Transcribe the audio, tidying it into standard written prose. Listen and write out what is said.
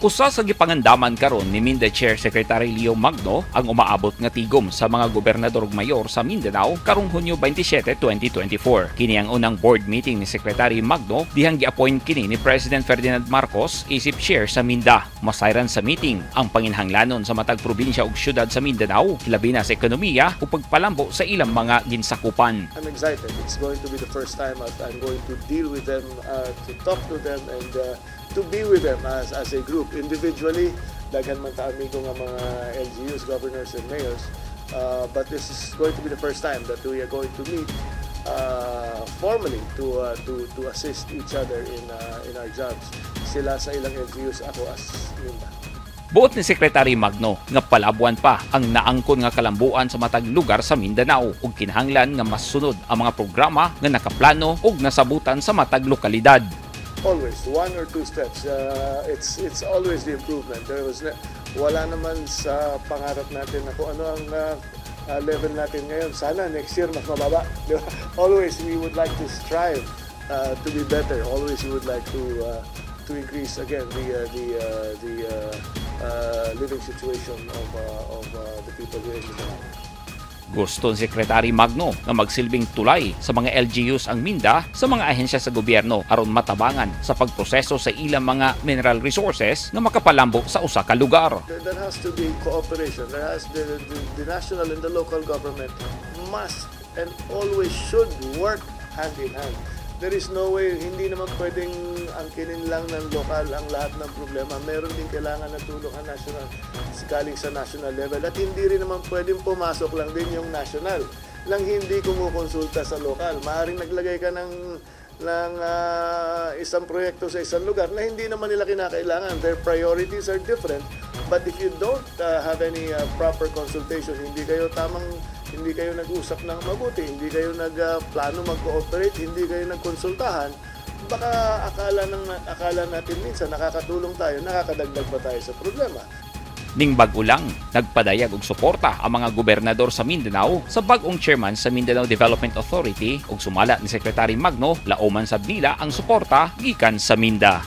Usa sa gipangandaman karon ni Minda Chair Secretary Leo Magno ang umaabot nga tigom sa mga gobernador ug mayor sa Mindanao karong Hunyo 27, 2024. Kini ang unang board meeting ni Secretary Magno dihang gi-appoint kini ni President Ferdinand Marcos isip chair sa Minda. Masayran sa meeting ang panginhanglanon sa matag probinsya ug syudad sa Mindanao, labi na sa ekonomiya ug pagpalambo sa ilang mga ginsakupan. I'm excited. It's going to be the first time that I'm going to deal with them, to talk to them, and to be with them as a group. Individually, daghan man ta amigo nga mga LGUs, governors, and mayors. But this is going to be the first time that we are going to meet formally to assist each other in our jobs. Sila sa ilang LGUs, ako as Minda. Buot ni Secretary Magno nga palabuan pa ang naangkon nga kalambuan sa matag lugar sa Mindanao ug kinahanglan nga masunod ang mga programa nga nakaplano ug nasabutan sa matag lokalidad. Always one or two steps. It's always the improvement. There was wala naman sa pangarap natin na kung ano ang level natin ngayon. Sana next year mas mababa. Di ba? Always we would like to strive to be better. Always we would like to increase again the living situation of the people here in Mindanao. Gusto ni Secretary Magno nga magsilbing tulay sa mga LGUs ang Minda sa mga ahensya sa gobyerno aron matabangan sa pagproseso sa ilang mga mineral resources nga makapalambo sa usa ka lugar. There has to be cooperation. There has the national and the local government must and always should work hand in hand. There is no way, hindi naman pwedeng angkinin lang ng lokal ang lahat ng problema. Meron din kailangan na tulong ang national, galing sa national level. At hindi rin naman pwedeng pumasok lang din yung national lang hindi kumukonsulta sa lokal. Maaring naglagay ka ng isang proyekto sa isang lugar na hindi naman nila kinakailangan. Their priorities are different. But if you don't have any proper consultation, hindi kayo nag-usap ng mabuti, hindi kayo nagplano mag-cooperate, hindi kayo nagkonsultahan, baka akala natin minsan nakakatulong tayo, nakakadagdag pa tayo sa problema. Ning bag-o lang, nagpadayag og suporta ang mga gobernador sa Mindanao sa bag-ong chairman sa Mindanao Development Authority ug sumala ni Secretary Magno, lauman sab nila ang suporta gikan sa Minda.